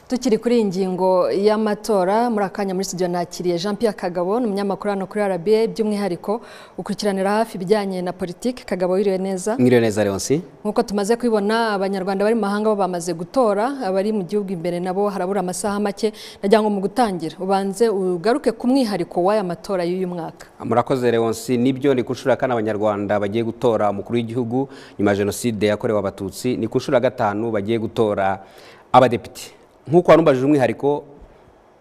Tukiri kuri iyi ngingo y'amatora, muri akanya muri studio nakiriye Jean Pierre Kagabo, ni umunyamakuru hano kuri RBA, by'umwihariko ukurikiranira hafi ibijyanye na politiki. Kagabo, wiriwe neza? Mwiriwe neza, Leonce. Nk'uko tumaze kubibona, Abanyarwanda bari mu mahanga bo bamaze gutora, abari mu gihugu imbere nabo harabura amasaha make. Nagira ngo mu gutangira ubanze ugaruke ku mwihariko w'aya matora y'uyu mwaka. Murakoze, Leonce. Nibyo, ni ku nshuro ya kane Abanyarwanda bagiye gutora umukuru w'igihugu nyuma ya Jenoside yakorewe Abatutsi. Ni ku nshuro ya gatanu bagiye gutora abadepite. Nk'uko warumbajije umwihariko,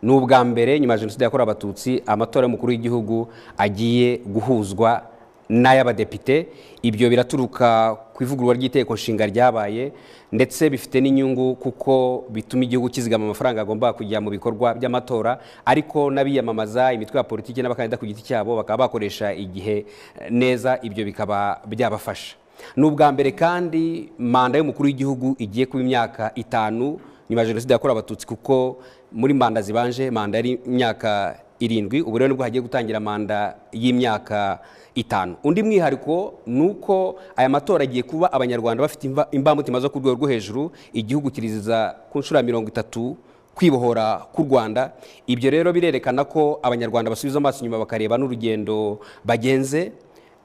ni ubwa mbere nyuma ya Jenoside yakorewe Abatutsi amatora y'umukuru w'igihugu agiye guhuzwa n'ay'abadepite. Ibyo biraturuka ku ivugururwa ry'itegeko nshinga ryabaye, ndetse bifite n'inyungu kuko bituma igihugu kizigama amafaranga agomba kujya mu bikorwa by'amatora, ariko n'abiyamamaza, imitwe ya politiki n'abakandida ku giti cyabo bakaba bakoresha igihe neza, ibyo bikaba byabafasha. Ni ubwa mbere kandi manda y'umukuru w'igihugu igiye kuba imyaka 5 nyuma ya Jenoside yakorewe Abatutsi, kuko muri manda zibanje manda yari imyaka 7. Ubu rero nibwo hagiye gutangira manda y'imyaka 5. Undi mwihariko ni uko aya matora agiye kuba Abanyarwanda bafite imbamutima zo ku rwego rwo hejuru. Igihugu kiriziza ku nshuro ya 30 kwibohora k'u Rwanda. Ibyo rero birerekana ko Abanyarwanda basubiza amaso inyuma bakareba n'urugendo bagenze.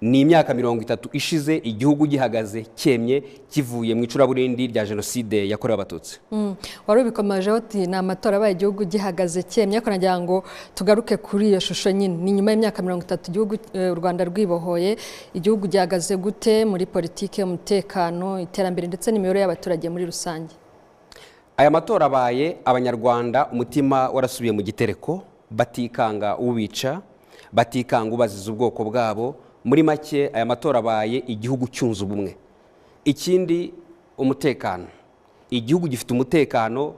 Ni imyaka 30 ishize igihugu gihagaze cyemye, kivuye mu icuraburindi rya Jenoside yakorewe Abatutsi. Wari ubikomejeho uti ni amatora abaye igihugu gihagaze cyemye, ariko nagira ngo tugaruke kuri iyo shusho nyine. Ni nyuma y'imyaka 30 igihugu u Rwanda rwibohoye. Igihugu gihagaze gute muri politiki, umutekano, iterambere ndetse n'imibereho y'abaturage muri rusange? Aya matora abaye Abanyarwanda umutima warasubiye mu gitereko, batikanga ubica, batikanga ubaziza ubwoko bwabo. Muri make, aya matora abaye igihugu cyunze ubumwe. Ikindi, umutekano. Igihugu gifite umutekano.